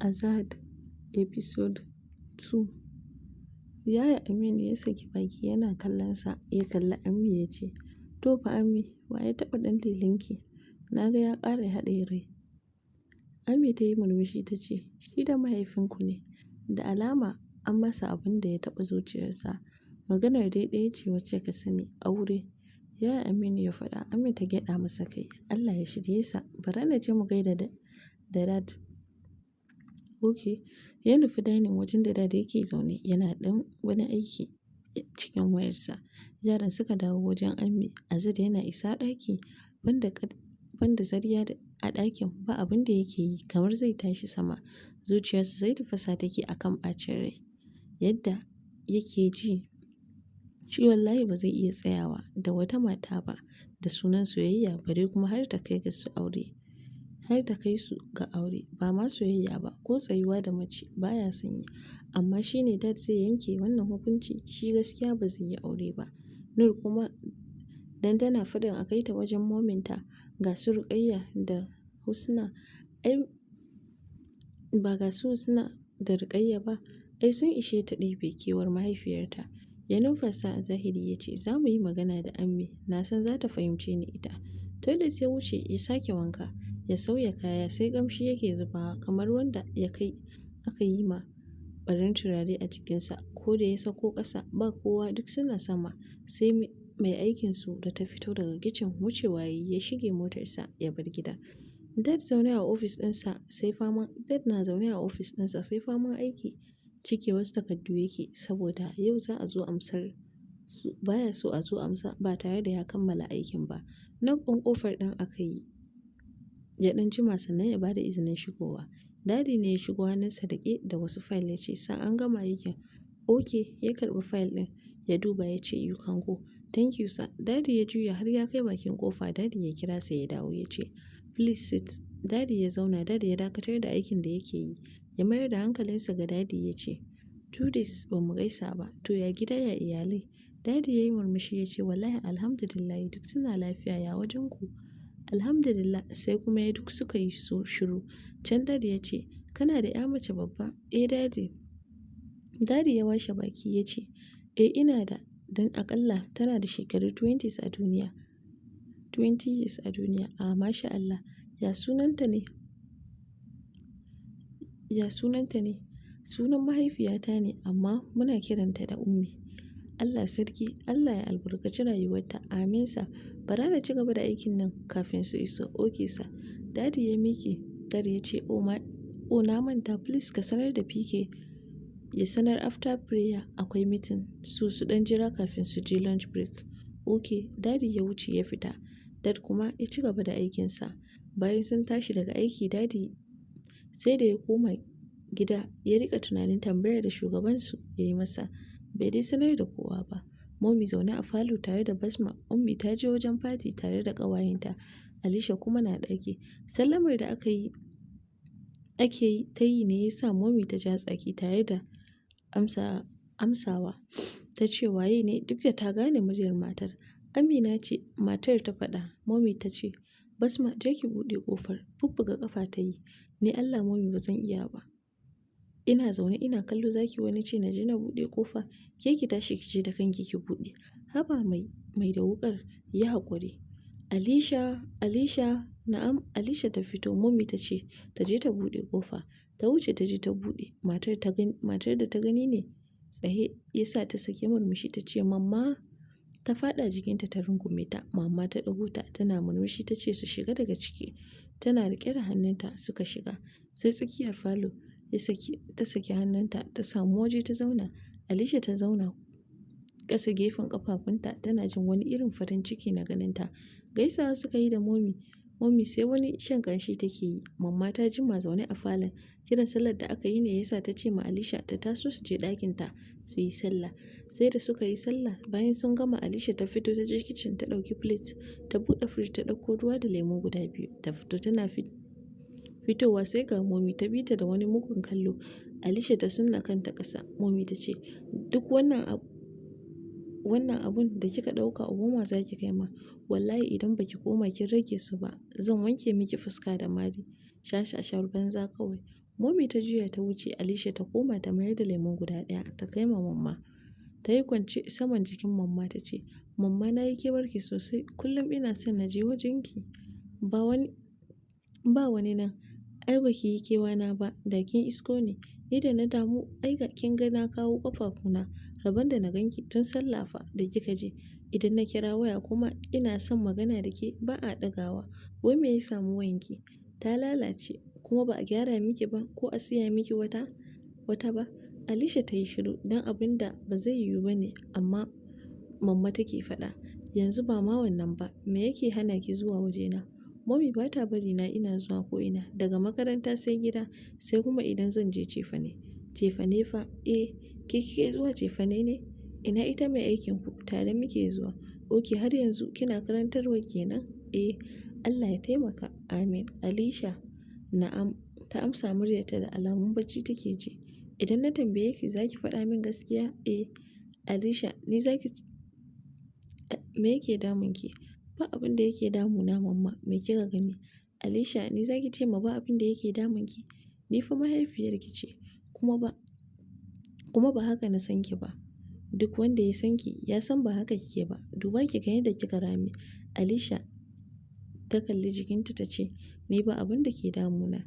Azad Episode 2. Yaya Aminu ya saki baki yana kallonsa, ya kalli Ammi ya ce, "To fa Ammi, wa ya taɓa ɗan lelenki? Na ga ya ƙara haɗe rai." Ammi ta yi murmushi ta ce, "Shi da mahaifinku ne, da alama an masa abin da ya taɓa zuciyarsa. Maganar dai ɗaya ce wacce ka sani, aure." Yaya Aminu ya faɗa. Ammi ta gyaɗa masa kai. "Allah ya shirye sa, bara na je mu gaida da Dad." "Ok." Ya nufi dining wajen da Dad yake zaune yana ɗan wani aiki cikin wayarsa. Yaran suka dawo wajen Ammi. Azad yana isa ɗaki, banda zarya a ɗakin ba abin da yake yi, kamar zai tashi sama. Zuciyarsa sai tafasa take a kan ɓacin rai. Yadda yake ji, shi wallahi ba zai iya tsayawa da wata mata ba da sunan soyayya, bare kuma har ta kai ga su aure. Har ta kai su ga aure, ba ma soyayya ba, ko tsayuwa da mace baya son yi. Amma shi ne Dad zai yanke wannan hukunci, shi gaskiya ba zai yi aure ba. Nur kuma dan tana faɗin a kai ta wajen mominta, ga su Ruqayyah da Husna, ai ba ga su Husna da Ruqayyah ba, ai sun ishe ta ɗebe kewar mahaifiyarta. Ya numfasa a zahiri ya ce, "Za mu yi magana da Ammi, na san za ta fahimce ni ita." Toilet ya wuce ya sake wanka, ya sauya kaya, sai ƙamshi yake zubawa kamar wanda ya kai aka yi ma ɓarin turare a jikinsa. Ko da ya sauko ƙasa, ba kowa, duk suna sama, sai mai aikinsu da ta fito daga kicin. Wucewa yayi ya shige motarsa ya bar gida. Dad na zaune a ofis ɗinsa sai faman aiki cike wasu takardu yake, saboda yau za a zo amsar su, baya so a zo amsa ba tare da ya kammala aikin ba. Knock ɗin ƙofar ɗin aka yi, ya ɗan jima sannan ya bada izinin shigowa. Daddy ne ya shigo, hannunsa riƙe da wasu fayil, ya ce, "Sir, an gama aikin." "Ok." Ya karɓi fayil ɗin ya duba, ya ce, "You can go." "Thank you, sir." Daddy ya juya, har ya kai bakin ƙofa Daddy ya kira sa ya dawo, ya ce, "Please sit." Daddy ya zauna. Daddy ya dakatar da aikin da yake yi. Ya mayar da hankalinsa ga Daddy ya ce, "2 days ba mu gaisa ba, to ya gida, ya iyalai?" Daddy ya yi murmushi ya ce, "Wallahi alhamdulillah, duk suna lafiya, ya wajen ku?" "Alhamdulillah." Sai kuma ya duk suka yi so shiru. Can Daddy ya ce, "Kana da 'ya mace babba?" "Eh, Daddy." Daddy ya washe baki ya ce, "Eh, ina da, don aƙalla tana da shekaru 20s a duniya. 20 years a duniya." "A, masha Allah. Ya sunanta ne?" "Ya sunanta ne?" "Sunan mahaifiyata ne, amma muna kiranta da Ummi." "Allah sarki, Allah ya albarkaci rayuwarta." "Amin, sir. Bara na ci gaba da aikin nan kafin su iso." "Okay, sir." Daddy ya miƙe. Daddy ya ce, "Oh, ma, oh, na manta, please ka sanar da PK, ya sanar after prayer akwai meeting, so su ɗan jira kafin su je lunch break." "Okay." Daddy ya wuce ya fita. Dad kuma ya ci gaba da aikinsa. Bayan sun tashi daga aiki, Daddy sai da ya koma gida ya riƙa tunanin tambayar da shugabansu ya yi masa. Bai dai sanar da kowa ba. Momi zaune a falo tare da Basma. Ummi ta je wajen party tare da ƙawayenta. Alisha kuma na ɗaki. Sallamar da aka yi ake yi ta yi ne ya sa Momi ta ja tsaki tare da amsawa. Ta ce, "Waye ne?" Duk da ta gane muryar matar. "Amina ce," matar ta faɗa. Momi ta ce, "Basma, je ki buɗe ƙofar." Bubbuga ƙafa ta yi. "Ni Allah Momi, ba zan iya ba. Ina zaune ina kallo zaki wani ce na je na buɗe ƙofa. Ke ki tashi ki je da kanki ki buɗe. Haba mai da wuƙar, yi haƙuri." "Alisha, Alisha." "Na'am." Alisha ta fito. Momi ta ce ta je ta buɗe ƙofa. Ta wuce ta je ta buɗe. Matar da ta gani ne tsaye ya sa ta saki murmushi ta ce, "Mamma." Ta faɗa jikinta ta rungume ta. Mama ta ɗago ta tana murmushi, ta ce su shiga daga ciki. Tana riƙe da hannunta suka shiga. Sai tsakiyar falo ya saki, ta saki hannunta ta samu waje ta zauna. Alisha ta zauna ƙasa gefen ƙafafunta, tana jin wani irin farin ciki na ganinta. Gaisawa suka yi da Momi. Momi sai wani shan ƙanshi take yi. Mamma ta jima zaune a falon. Kiran sallar da aka yi ne ya sa ta ce ma Alisha ta taso su je ɗakinta su yi sallah. Sai da suka yi sallah, bayan sun gama, Alisha ta fito ta je kicin ta ɗauki plate, ta buɗe fridge, ta ɗauko ruwa da lemo guda biyu. Ta fito, tana fitowa sai ga Momi, ta bi ta da wani mugun kallo. Alisha ta sunna kanta ƙasa. Momi ta ce, "Duk wannan abu, wannan abun da kika ɗauka, uban wa za ki kai ma? Wallahi idan baki koma kin rage su ba, zan wanke miki fuska da mari. Shashashar banza kawai." Momi ta juya ta wuce. Alisha ta koma ta mayar da lemon guda ɗaya ta kai ma Mamma. Ta yi kwance saman jikin Mamma ta ce, "Mamma, na yi kewarki sosai. Kullum ina son na je wajenki. Ba wani, ba wani nan. Ai ba ki yi kewana ba, da kin isko ni. Ni da na damu, ai ga kin ga na kawo ƙafafuna. Rabon da na ganki tun sallah fa da kika je. Idan na kira waya kuma ina son magana da ke, ba a ɗagawa. Wai me ya samu wayanki? Ta lalace kuma ba a gyara miki ba ko a siya miki wata, wata ba?" Alisha ta yi shiru don abin da ba zai yiwu ba ne amma Mamma take faɗa. "Yanzu ba ma wannan ba. Me yake hana ki zuwa wajena?" "Momi ba ta bari na ina zuwa ko ina. Daga makaranta sai gida, sai kuma idan zan je cefane." "Cefane fa?" "Eh, ke kike zuwa cefane ne? Ina ita mai aikinku? Tare muke zuwa." "Ok, har yanzu kina karantarwa kenan?" "Eh." "Allah ya taimaka." "Amin." "Alisha." "Na'am." Ta amsa muryarta da alamun bacci take ji. "Idan na tambaye ki, za ki faɗa min gaskiya?" "Eh." "Alisha, ni za ki me yake damun ki?" "Ba abin da yake damuna, Mamma. Me kika gani?" "Alisha, ni za ki ce ma ba abin da yake damun ki? Ni fa mahaifiyarki ce, kuma ba haka na san ki ba. Duk wanda ya san ki ya san ba haka kike ba. Duba ki ga yadda kika rame." Alisha ta kalli jikinta ta ce, "Ni ba abin da ke damuna."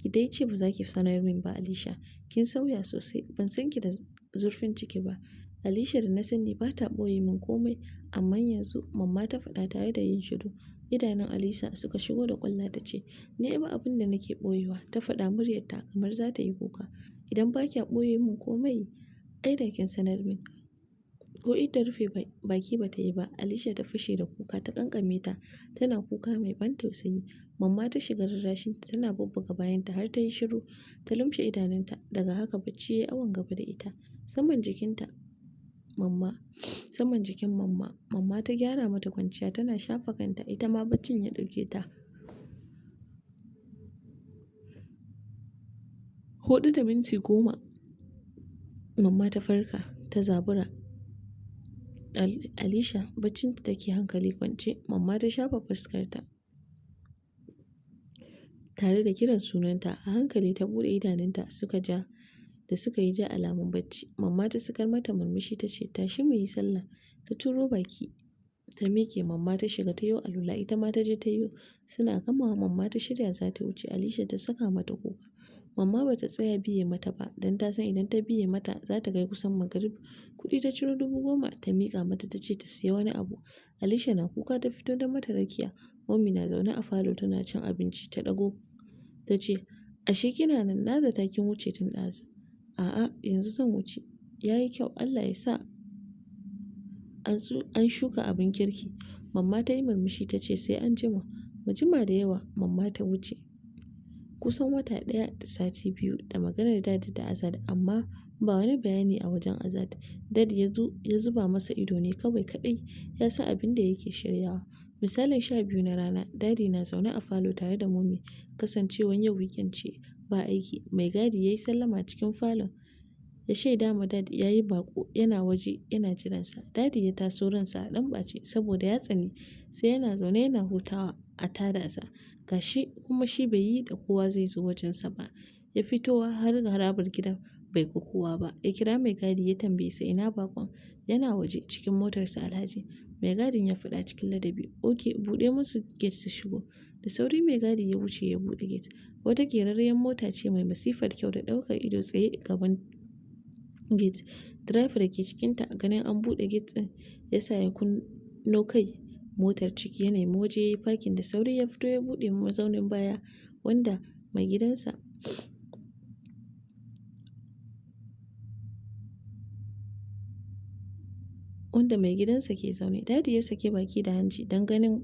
"Ki dai ce ba za ki sanar min ba, Alisha. Kin sauya sosai. Ban san ki da zurfin ciki ba. Alisha da na sani ba ta ɓoye min komai. Amma yanzu," Mamma ta faɗa tare da yin shiru. Idanun Alisha suka shigo da ƙwalla ta ce, "Ni ba abin da nake ɓoyewa," ta faɗa muryarta kamar za ta yi kuka. "Idan ba kya ɓoye min komai, ai da kin sanar min." Ko ita rufe baki ba ta yi ba, Alisha ta fashe da kuka ta ƙanƙame ta, tana kuka mai ban tausayi. Mamma ta shiga rarrashinta tana bubbuga bayanta har ta yi shiru, ta lumshe idanunta. Daga haka bacci ya yi awon gaba da ita. Saman jikinta Mamma, saman jikin Mamma, Mamma ta gyara mata kwanciya tana shafa kanta, ita ma baccin ya ɗauke ta. 4:10 Mamma ta farka, ta zabura. Alisha baccinta take hankali kwance. Mamma ta shafa fuskarta tare da kiran sunanta. A hankali ta buɗe idanunta suka ja da suka yi ja alamun bacci. Mamma ta sakar mata murmushi ta ce, "Tashi mu yi sallah." Ta turo baki ta miƙe. Mamma ta shiga ta yo alwala, ita ma ta je ta yo. Suna gamawa Mamma ta shirya za ta wuce. Alisha ta saka mata kuka. Mamma ba ta tsaya biye mata ba don ta san idan ta biye mata za ta kai kusan magrib. Kuɗi ta ciro 10,000 ta miƙa mata ta ce ta siya wani abu. Alisha na kuka ta fito don mata rakiya. Momi na zaune a falo tana cin abinci ta ɗago ta ce, "Ashe kina nan, na zata kin wuce tun ɗazu." "A'a, yanzu zan wuce." "Ya yi kyau, Allah ya sa an shuka abin kirki." Mamma ta yi murmushi ta ce, "Sai an jima." Mu jima da yawa Mamma ta wuce. Kusan wata ɗaya da sati biyu da maganar Dad da Azad, amma ba wani bayani a wajen Azad. Dad ya zuba masa ido ne kawai, kaɗai ya san abin da yake shiryawa. Misalin 12 na rana, Daddy na zaune a falo tare da Mommy, kasancewar yau weekend ce ba aiki. Mai gadi ya yi sallama cikin falon ya shaida ma Dad ya yi baƙo yana waje yana jiransa. Daddy ya taso ransa a ɗan ɓace saboda ya tsani sai yana zaune yana hutawa a tada sa. Gashi kuma shi bai yi da kowa zai zo wajensa ba. Ya fito har harabar gidan bai ga kowa ba. Ya kira mai gadi ya tambaye sa ina baƙon. "Yana waje cikin motarsa, Alhaji," mai gadin ya faɗa cikin ladabi. "Ok, buɗe musu gate su shigo." Da sauri mai gadi ya wuce ya buɗe gate. Wata ƙerarriyar mota ce mai masifar kyau da ɗaukar ido tsaye gaban gate. Driver da ke cikinta ganin an buɗe gate ɗin ya sa ya kunno kai motar ciki ya nemi waje ya yi parking, da sauri ya fito ya buɗe mazaunin baya wanda mai gidansa ke zaune. Daddy ya saki baki da hanci don ganin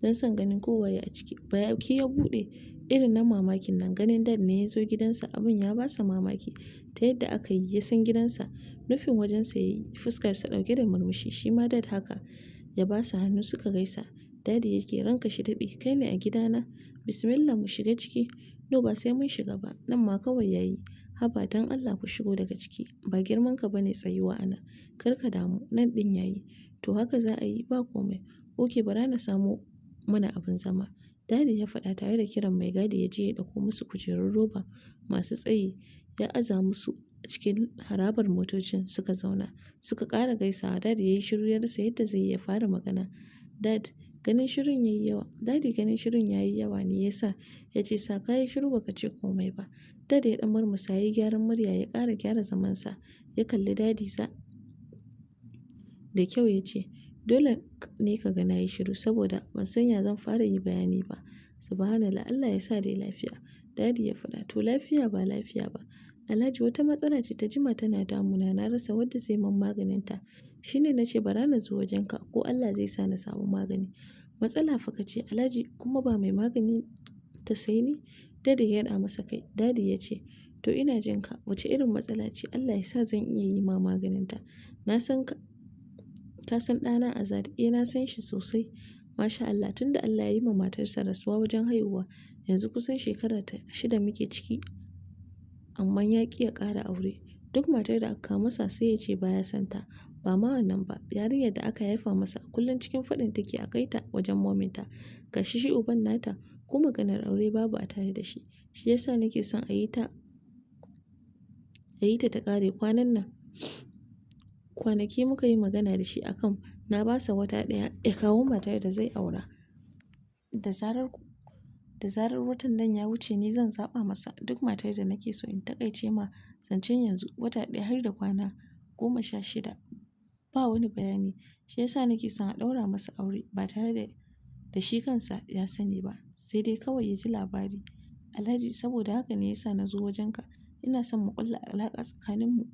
don son ganin ko waye a ciki. Baki ya buɗe irin na mamakin nan, ganin Dad ne ya zo gidansa, abin ya basa mamaki ta yadda aka yi ya san gidansa. Nufin wajensa ya yi, fuskarsa ɗauke da murmushi, shi ma Dad haka, ya basa hannu suka gaisa. Daddy yake, "Ranka shi daɗe, kai ne a gidana? Bismillah, mu shiga ciki." "No, ba sai mun shiga ba, nan ma kawai yayi." "Haba, don Allah ku shigo daga ciki, ba girman ka bane tsayuwa a nan. Kar ka damu, nan ɗin yayi." "To, haka za a yi, ba komai." "Ok, bara na samo mana abin zama." Daddy ya faɗa tare da kiran mai gadi ya je ya ɗauko musu kujerun roba masu tsayi ya aza musu a cikin harabar motocin suka zauna. Suka ƙara gaisawa. Dad ya yi shiru, ya rasa yadda zai yi ya fara magana. Dad ganin shirun yayi yawa. Daddy ganin shirun yayi yawa ne ya sa ya ce, "Sir, ka yi shiru baka ce komai ba." Dad ya ɗan murmusa, ya yi gyaran murya, ya ƙara gyara zamansa. Ya kalli Daddy sa da kyau ya ce, "Dole ne ka ga na yi shiru saboda ban san ya zan fara yi bayani ba." "Subhanallah, Allah ya sa dai lafiya." Daddy ya faɗa. "To, lafiya ba lafiya ba. Alhaji, wata matsala ce ta jima tana damuna, na rasa wadda zai min maganinta. Shi ne na ce bara na zo wajenka ko Allah zai sa na samu magani." "Matsala fa ka ce, Alhaji, kuma ba mai magani ta sai ni?" Daddy ya gyaɗa masa kai. Daddy ya ce, "To, ina jin ka, wace irin matsala ce? Allah ya sa zan iya yi ma maganinta. Na san ka, ka san ɗana Azad?" "Eh, na san shi sosai." "Masha Allah, tunda Allah ya yi ma matarsa rasuwa wajen haihuwa, yanzu kusan shekara ta 6 muke ciki, amma ya ƙi ya ƙara aure. Duk matar da aka kawo masa sai ya ce baya son ta. Ba ma wannan ba, yarinyar da aka haifa masa kullum cikin faɗin take a kai ta wajen mominta. Gashi shi uban nata ko maganar aure babu a tare da shi. Shi yasa nake son a yi ta ta ƙare kwanan nan. Kwanaki muka yi magana da shi akan na ba sa wata ɗaya ya kawo matar da zai aura. Da zarar watan nan ya wuce, ni zan zaɓa masa duk matar da nake so. In taƙaice ma zancen, yanzu wata ɗaya har da kwana 16 ba wani bayani. Shi yasa nake son a ɗaura masa aure ba tare da shi kansa ya sani ba, sai dai kawai ya ji labari. Alhaji, saboda haka ne yasa na zo wajenka. Ina son mu ƙulla alaƙa tsakaninmu.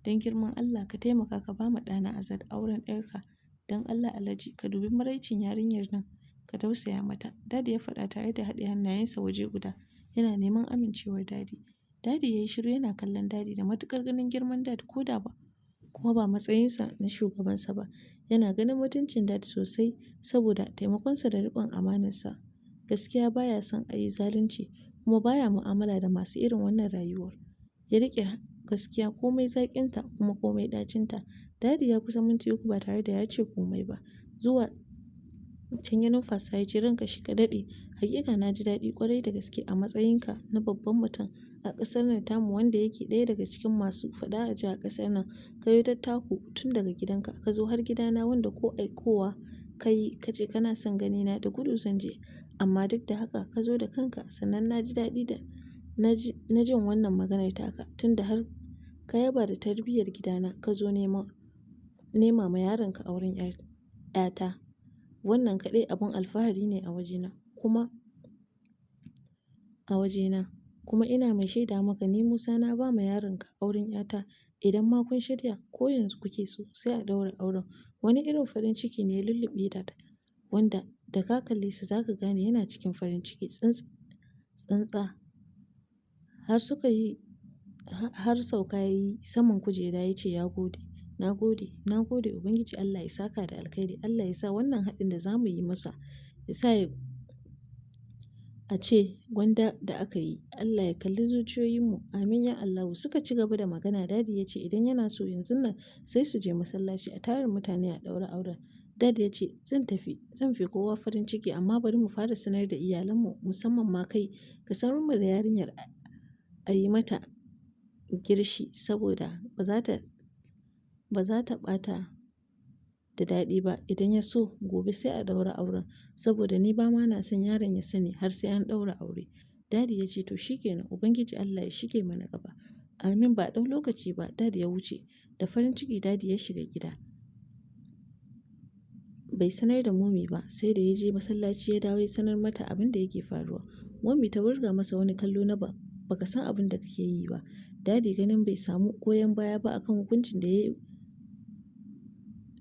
Don girman Allah ka taimaka ka ba ma ɗana Azad auren ‘yarka. Don Allah, Alhaji, ka dubi maraicin yarinyar nan, ka tausaya mata." Dad ya faɗa tare da haɗe hannayensa waje guda yana neman amincewar Daddy. Daddy ya yi shiru yana kallon Daddy da matuƙar ganin girman Dad, ko da ba kuma ba matsayinsa na shugabansa ba. Yana ganin mutuncin Dad sosai saboda taimakonsa da riƙon amanarsa. Gaskiya baya son a yi zalunci kuma baya mu'amala da masu irin wannan rayuwar. Ya riƙe gaskiya komai zaƙinta kuma komai ɗacinta. Daddy ya kusa minti 3 ba tare da ya ce komai ba. Zuwa can ya numfasa ya ce, "Ranka shi ka daɗe. Hakika na ji daɗi ƙwarai da gaske a matsayinka na babban mutum a ƙasar nan tamu, wanda yake ɗaya daga cikin masu faɗa a ji a ƙasar nan. Ka yi tattaku tun daga gidanka ka zo har gidana, wanda ko aikowa ka yi ka ce kana son ganina, da gudu zan je. Amma duk da haka ka zo da kanka. Sannan na ji daɗi da na jin wannan maganar taka, tunda har ka yaba da tarbiyyar gidana ka zo nema ma yaronka auren ‘yata. Wannan kaɗai abun alfahari ne a wajena kuma ina mai shaida maka, ni Musa na ba ma yaronka auren ‘yata. Idan ma kun shirya, ko yanzu kuke so, sai a ɗaura auren." Wani irin farin ciki ne ya lulluɓe Dad, wanda da ka kalle sa za ka gane yana cikin farin ciki tsantsa. Har sauka ya yi saman kujera ya ce, "Ya gode, na gode, na gode. Ubangiji Allah ya saka da alkhairi. Allah ya sa wannan haɗin da za mu yi masa ya sa ya a ce gwanda da aka yi. Allah ya kalli zuciyoyinmu. Amin ya Allahu." Suka ci gaba da magana. Daddy ya ce idan yana so, yanzun nan sai su je masallaci a tara mutane a ɗaura auren. Dad ya ce, "Zan tafi, zan fi kowa farin ciki, amma bari mu fara sanar da iyalanmu, musamman ma kai, ka sanar mu da yarinyar a yi mata girshi, saboda ba za ta ɓata da daɗi ba. Idan ya so gobe sai a ɗaura auren, saboda ni ba ma na son yaron ya sani har sai an ɗaura aure." Daddy ya ce, "To shikenan, Ubangiji Allah ya shige mana gaba. Amin." Ba a ɗau lokaci ba Dad ya wuce. Da farin ciki Daddy ya shiga gida. Bai sanar da Momi ba sai da ya je masallaci ya dawo ya sanar mata abin da yake faruwa. Momi ta wurga masa wani kallo na ba baka san abin da kake yi ba. Daddy ganin bai samu goyon baya ba akan hukuncin da ya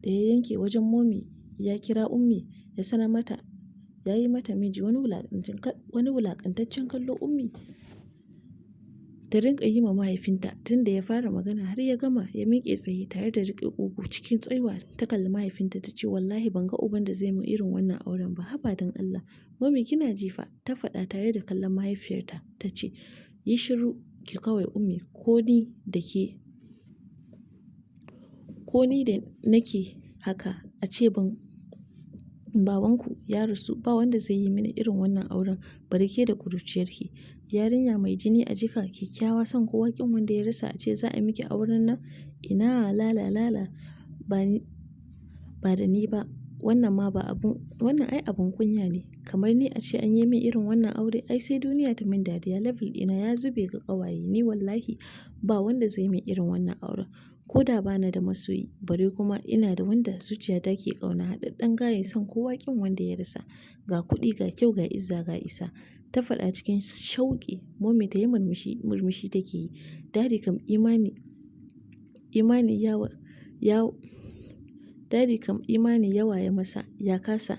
yanke wajen Momi, ya kira Ummi ya sanar mata ya yi mata miji. Wani wulaƙantaccen kallo Ummi ta rinƙa yi ma mahaifinta tun da ya fara magana har ya gama. Ya miƙe tsaye tare da riƙe ƙugu. Cikin tsiwa ta kalli mahaifinta ta ce, "Wallahi ban ga uban da zai min irin wannan auren ba. Haba don Allah Mummy, kina ji fa," ta faɗa tare da kallon mahaifiyarta ta ce, "Yi shiru ki kawai Ummi. Ko ni da nake haka, a ce ban Babanku ya rasu, ba wanda zai yi mini irin wannan auren bare ke da ƙuruciyarki. Yarinya mai jini a jika, kyakkyawa, son kowa ƙin wanda ya rasa, a ce za a miki auren nan? Ina lala lala, ba ni ba da ni ba. Wannan ma ba abun, wannan ai abun kunya ne. Kamar ni a ce an yi min irin wannan aure, ai sai duniya ta min dariya. Level ɗina ya zube ga ƙawaye. Ni wallahi ba wanda zai min irin wannan auren. Ko da bana da masoyi, bare kuma ina da wanda zuciyata ke ƙauna. Haɗaɗɗen gaye, son kowa ƙin wanda ya rasa. Ga kuɗi, ga kyau, ga izza, ga isa. Ta faɗa cikin shauƙi. Mommy ta yi murmushi, murmushi take yi. Daddy kam imani, imani yawa, ya, Daddy kam imani yawa ya masa, ya kasa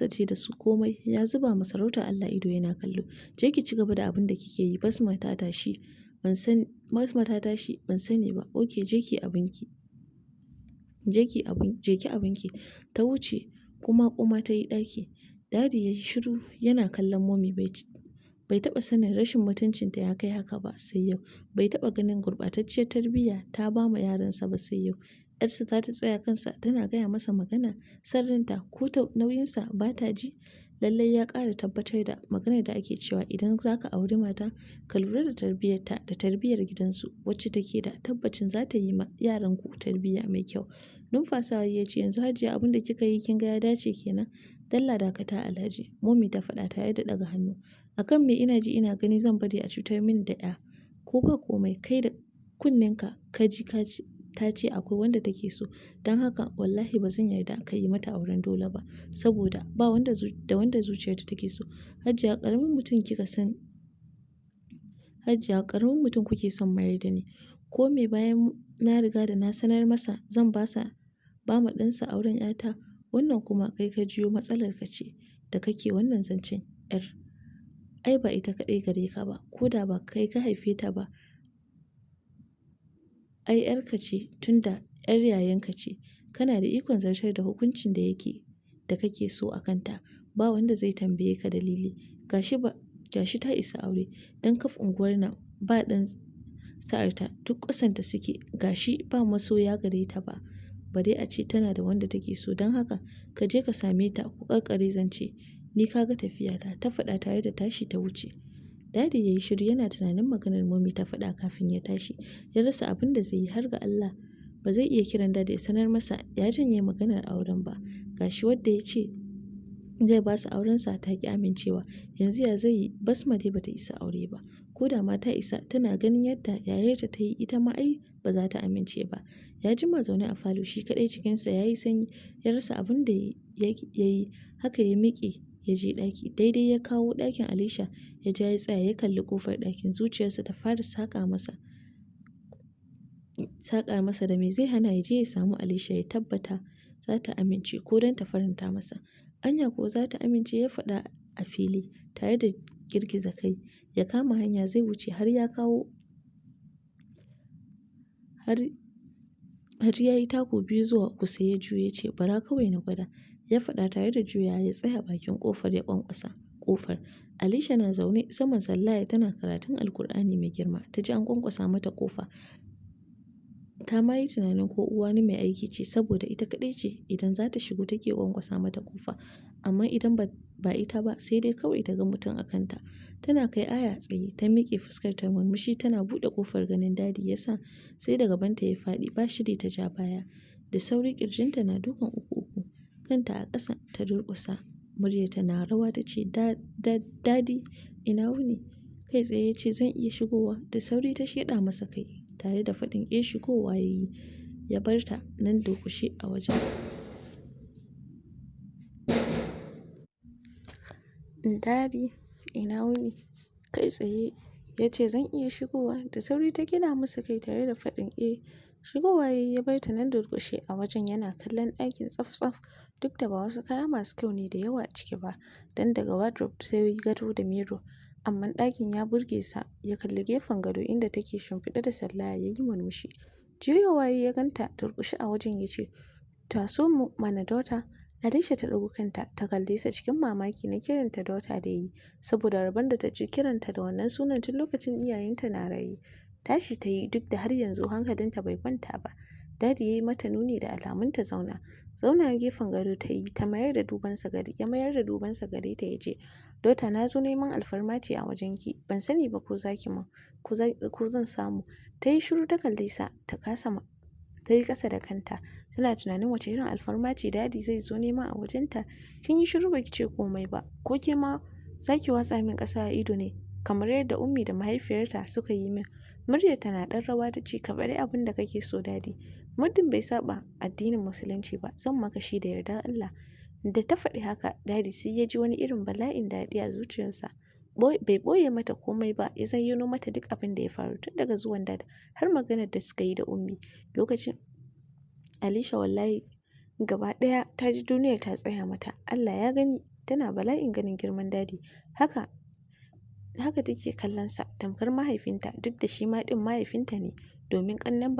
ce da su komai. Ya zuba ma sarautar Allah ido yana kallo. Je ki ci gaba da abin da kike yi. Basma ta tashi ban sani, Basma ta tashi ban sani ba. Okay, je ki abinki. Je ki abin, je ki abinki. Ta wuce kuma kuma ta yi ɗaki. Daddy ya yi shiru yana kallon Mommy, bai taɓa sanin rashin mutuncinta ya kai haka ba sai yau. Bai taɓa ganin gurɓatacciyar tarbiyya ta ba ma yaransa ba sai yau. ‘Yarsa za ta tsaya kansa tana gaya masa magana sirrinta ko ta nauyinsa ba ta ji. Lallai ya ƙara tabbatar da maganar da ake cewa idan za ka auri mata, ka lura da tarbiyyarta da tarbiyyar gidansu, wacce take da tabbacin za ta yi ma yaranku tarbiyya mai kyau. Numfasawa ya ce, "Yanzu Hajiya, abin da kika yi kin ga ya dace kenan?" "Dalla dakata, Alhaji," Mommy ta faɗa tare da ɗaga hannu. "Akan me ina ji ina gani zan bari a cutar mini da ‘ya? Ko ba komai kai da kunnenka ka ji ta ce akwai wanda take so. Don haka wallahi ba zan yarda ka yi mata auren dole ba, saboda ba wanda da wanda zuciyarta take so. Hajiya, ƙaramin mutum kika san, Hajiya, ƙaramin mutum kuke son mayar da ni. Ko me bayan na riga da na sanar masa zan ba ma ɗansa auren ‘yata? Wannan kuma kai ka jiyo, matsalar ka ce da kake wannan zancen. ‘Yar ai ba ita kaɗai gare ka ba, ko da ba kai ka haife ta ba, ai ‘yarka ce, tunda ‘yar yayanka ce. Kana da ikon zartar da hukuncin da kake so a kanta. Ba wanda zai tambaye ka dalili. Gashi ba, gashi ta isa aure, don kaf unguwar nan ba ɗan sa'arta, duk ƙasanta suke. Gashi ba masoya gare ta ba, bare a ce tana da wanda take so. Don haka ka je ka same ta ku ƙarƙare zance. Ni ka ga tafiyata." Ta faɗa tare da tashi ta wuce. Daddy ya yi shiru yana tunanin maganar Mommy ta faɗa kafin ya tashi. Ya rasa abin da zai yi. Har ga Allah ba zai iya kiran Daddy ya sanar masa ya janye maganar auren ba. Gashi wadda ya ce zai ba su aurensa ta ƙi amincewa. Yanzu ya zai yi? Basma dai bata isa aure ba. Ko da ma ta isa, tana ganin yadda yayarta ta yi, ita ma ai ba za ta amince ba. Ya jima zaune a falo shi kaɗai, cikinsa ya yi sanyi, ya rasa abin da ya yi. Haka ya miƙe ya je ɗaki. Daidai ya kawo ɗakin Alisha ya ja ya tsaya, ya kalli ƙofar ɗakin. Zuciyarsa ta fara saƙa masa da me zai hana ya je ya samu Alisha, ya tabbata za ta amince ko don ta faranta masa. "Anya ko za ta amince?" ya faɗa a fili tare da girgiza kai. Ya kama hanya zai wuce, har ya kawo har ya yi taku biyu zuwa uku sai ya juyo ya ce, "Bara kawai na gwada." Ya faɗa tare da juyawa ya tsaya bakin ƙofar ya ƙwanƙwasa ƙofar. Alisha na zaune saman sallaya tana karatun Alkur'ani mai girma. Ta ji an ƙwanƙwasa mata ƙofa. Ta ma yi tunanin ko uwani mai aiki ce, saboda ita kaɗai ce idan za ta shigo take ƙwanƙwasa mata ƙofa. Amma idan ba ita ba, sai dai kawai ta ga mutum a kanta. Tana kai aya tsaye ta miƙe, fuskar ta murmushi, tana buɗe ƙofar. Ganin Daddy ya sa sai da gabanta ya faɗi, ba shiri ta ja baya. Da sauri, ƙirjinta na dukan uku uku. Kanta a ƙasa ta durƙusa. Muryarta na rawa ta ce, "Daddy, ina wuni?" Kai tsaye ya ce, "Zan iya shigowa?" Da sauri ta sheɗa masa kai tare da faɗin eh. Shigowa ya yi ya bar ta nan durƙushe a wajen. "Daddy, ina wuni?" Kai tsaye ya ce, "Zan iya shigowa?" Da sauri ta gyaɗa masa kai tare da faɗin eh. Shigowa ya yi ya bar ta nan durƙushe a wajen yana kallon ɗakin tsaf-tsaf, duk da ba wasu kaya masu kyau ne da yawa a ciki ba, don daga wardrobe sai gado da mirror. Amma ɗakin ya burge sa. Ya kalli gefen gado inda take shimfiɗe da sallaya, ya yi murmushi. Juyowa ya ganta durƙushe a wajen, ya ce, "Taso mu mana, daughter." Alisha ta ɗago kanta ta kalle sa cikin mamaki na kiranta daughter da yi, saboda rabon da ta ji kiranta da wannan sunan tun lokacin iyayenta na raye. Tashi ta yi, duk da har yanzu hankalinta bai kwanta ba. Daddy ya yi mata nuni da alamun ta zauna. Zauna gefen gado ta yi ta mayar da dubansa gare ya mayar da dubansa gare ta ya ce, "Dota, na zo neman alfarma ce a wajenki. Ban sani ba ko za ki min, ko zan samu." Ta yi shiru ta kalle sa, ta kasa ta yi ƙasa da kanta. Tana tunanin wace irin alfarma ce Daddy zai zo nema a wajenta. "Kin yi shiru baki ce komai ba. Ko ke ma za ki watsa min ƙasa a ido ne kamar yadda Ummi da mahaifiyarta suka yi min?" Muryarta na ɗan rawa ta ce, "Ka bari abin da kake so, Daddy. Muddin bai saba addinin Musulunci ba, zan maka shi da yardar Allah." Da ta faɗi haka, Daddy sai ya ji wani irin bala'in daɗi a zuciyarsa. Bai ɓoye mata komai ba, ya zayyano mata duk abin da ya faru tun daga zuwan Dad har maganar da suka yi da Ummi. Lokacin Alisha wallahi gaba ɗaya ta ji duniyar ta tsaya mata. Allah ya gani, tana bala'in ganin girman Daddy. Haka haka take kallon sa tamkar mahaifinta, duk da shi ma ɗin mahaifinta ne, domin ƙannen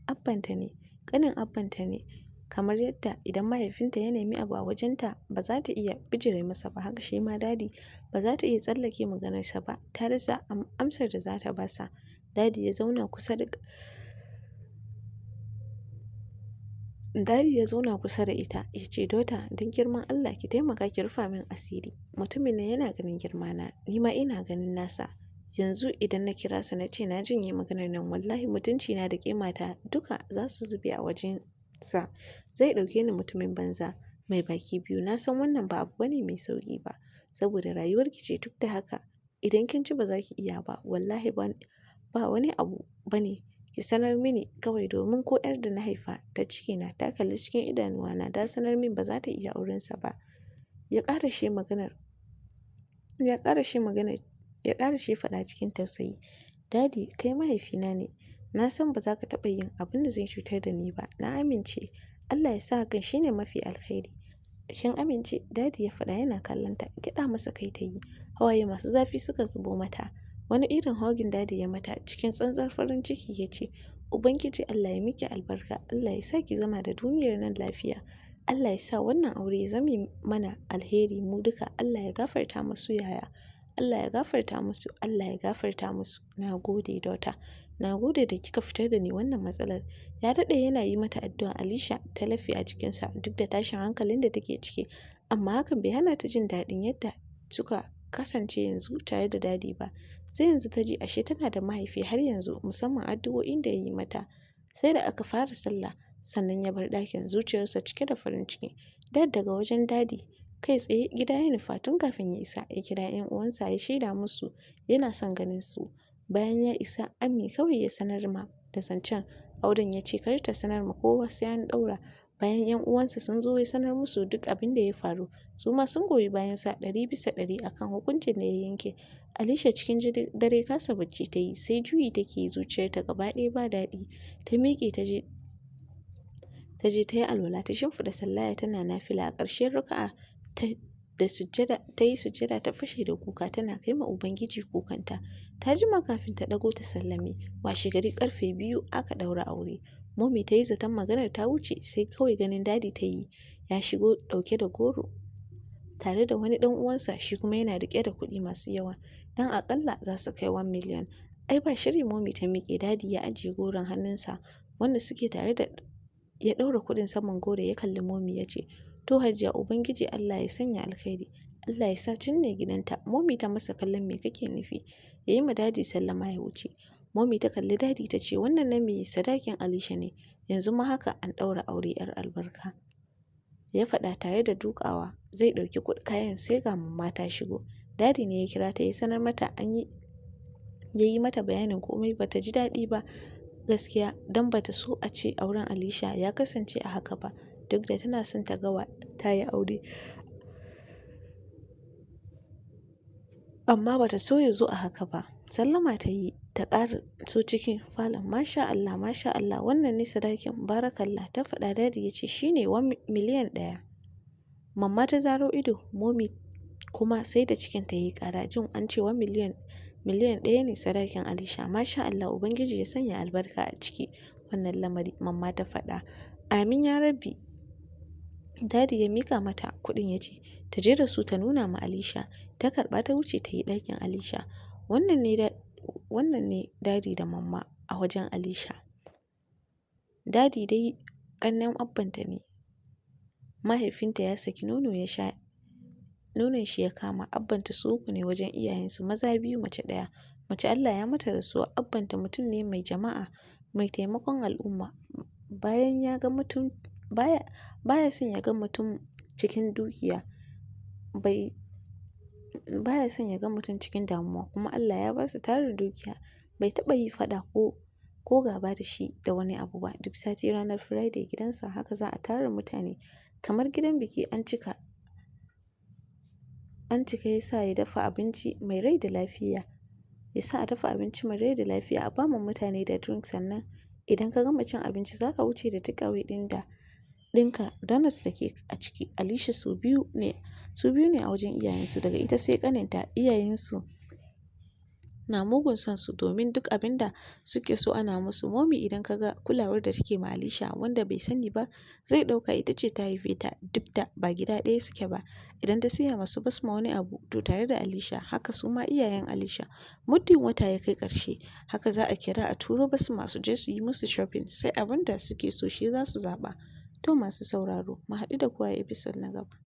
abbanta ne, ƙanin abbanta ne. Kamar yadda idan mahaifinta ya nemi abu a wajenta ba za ta iya bijire masa ba, haka shi ma Daddy ba za ta iya tsallake maganarsa ba. Ta rasa amsar da za ta ba sa. Daddy ya zauna kusa da ita ya ce, "Dota, don girman Allah ki taimaka ki rufa min asiri. Mutumin nan yana ganin girmana, ni ma ina ganin nasa. Yanzu idan na kira sa na ce na janye maganar nan, wallahi mutuncina da ƙimata duka za su zube a wajen sa. Zai ɗauke ni mutumin banza mai baki biyu. Na san wannan ba abu bane mai sauƙi ba, saboda rayuwarki ce. Duk da haka idan kin ci ba za ki iya ba, wallahi ba wani abu bane, ki sanar mini kawai, domin ko 'yar da na haifa ta cikina ta kalli cikin idanuwana ta sanar min ba za ta iya aurensa ba." Ya ƙarashe maganar ya ƙarashe faɗa cikin tausayi. "Daddy, kai mahaifina ne. Na san ba za ka taɓa yin abin da zai cutar da ni ba. Na amince. Allah ya sa hakan shine mafi alkhairi." "Kin amince?" Daddy ya faɗa yana kallon ta. Gyaɗa masa kai ta yi. Hawaye masu zafi suka zubo mata. Wani irin hugging Daddy ya mata cikin tsantsar farin ciki, ya ce, "Ubangiji Allah ya miki albarka. Allah ya sa ki zama da duniyar nan lafiya. Allah ya sa wannan aure ya zame mana alheri mu duka. Allah ya gafarta musu, yaya. Allah ya gafarta musu. Allah ya gafarta musu. Na gode, daughter. Na gode da kika fitar da ni wannan matsalar." Ya daɗe yana yi mata addu'a. Alisha ta lafe a jikinsa duk da tashin hankalin da take ciki. Amma hakan bai hana ta jin daɗin yadda suka kasance yanzu tare da Daddy ba. Sai yanzu ta ji ashe tana da mahaifi har yanzu, musamman addu'o'in da ya yi mata. Sai da aka fara sallah sannan ya bar ɗakin, zuciyarsa cike da farin ciki. Dad daga wajen Daddy kai tsaye gida ya nufa. Tun kafin ya isa ya kira 'yan uwansa ya shaida musu yana son ganin su. Bayan ya isa, Ammi kawai ya sanar ma da zancen auren, ya ce kar ta sanar ma kowa sai an ɗaura. Bayan 'yan uwansa sun zo, ya sanar musu duk abin da ya faru. Su ma sun goyi bayansa 100% akan hukuncin da ya yanke. Alisha cikin dare kasa bacci ta yi, sai juyi take yi, zuciyarta gaba ɗaya ba daɗi. Ta miƙe ta je ta yi alwala, ta shimfiɗa sallaya tana nafila. A ƙarshen raka'a ta da sujjada ta yi sujjada, ta fashe da kuka tana kai ma Ubangiji kukanta. Ta jima kafin ta ɗago ta sallame. Washe gari karfe 2 aka ɗaura aure. Momi ta yi zaton maganar ta wuce, sai kawai ganin Daddy ta yi ya shigo ɗauke da goro tare da wani ɗan uwansa, shi kuma yana riƙe da kuɗi masu yawa, don aƙalla za su kai 1 million. Ai ba shiri Momi ta miƙe. Daddy ya ajiye goron hannunsa wanda suke tare da ya ɗaura kuɗin saman goro, ya kalli Momi ya ce, "To Hajiya, Ubangiji Allah ya sanya alkhairi. Allah ya sa can ne gidanta." Momi ta masa kallon me kake nufi. Ya yi ma Daddy sallama ya wuce. Momi ta kalli Daddy ta ce, "Wannan na me?" "Sadakin Alisha ne. Yanzu ma haka an ɗaura aure, 'yar albarka," ya faɗa tare da dukawa zai ɗauki kayan, sai ga Mamma ta shigo. Daddy ne ya kira ta ya sanar mata an yi, ya yi mata bayanin komai. Bata ji daɗi ba gaskiya, don bata so a ce auren Alisha ya kasance a haka ba, duk da tana son ta ga ta yi aure, amma bata so ya zo a haka ba. Sallama ta yi ta so cikin falon. "Masha Allah, masha Allah, wannan ne sadakin? Barakallah," ta faɗa. Daddy ya ce, "Shine 1 miliyan." Mamma ta zaro ido, Momi kuma sai da cikin ta yi ƙara jin an ce 1 miliyan, 1 miliyan ne sadakin Alisha. "Masha Allah, Ubangiji ya sanya albarka a ciki wannan lamari," Mamma ta faɗa. "Amin ya Rabbi." Daddy ya mika mata kuɗin ya ce ta je da su ta nuna ma Alisha. Ta karɓa ta wuce ta yi ɗakin Alisha. Wannan ne Daddy da Mamma a wajen Alisha. Daddy dai ƙannen abbanta ne. Mahaifinta ya saki nono ya sha, nonon shi ya kama. Abbanta su uku ne wajen iyayensu, maza biyu, mace ɗaya. Mace Allah ya mata rasuwa. Abbanta mutum ne mai jama'a, mai taimakon al'umma. Bayan ya ga mutum baya son ya ga mutum cikin dukiya, bai baya son ya ga mutum cikin damuwa, kuma Allah ya ba su tarin dukiya. Bai taɓa yi faɗa ko gaba da shi da wani abu ba. Duk sati ranar Friday gidansa haka za a tara mutane kamar gidan biki, an cika an cika. Ya sa ya dafa abinci mai rai da lafiya. Ya sa a dafa abinci mai rai da lafiya, a ba ma mutane da drink. Sannan idan ka gama cin abinci, za ka wuce da takeaway ɗin da ɗinka, donuts da ke a ciki. Alisha su biyu ne a wajen iyayensu, daga ita sai ƙaninta. Iyayensu na mugun son su, domin duk abin da suke so ana musu. Momi, idan ka ga kulawar da take ma Alisha, wanda bai sani ba zai ɗauka ita ce ta haife ta, duk da ba gida ɗaya suke ba. Idan ta siya masu Basma wani abu, to tare da Alisha. Haka su ma iyayen Alisha, muddin wata ya kai ƙarshe, haka za a kira a turo Basma su je su yi musu shopping, sai abin da suke so shi za su zaɓa. To masu sauraro, mu haɗu da ku a episode na gaba.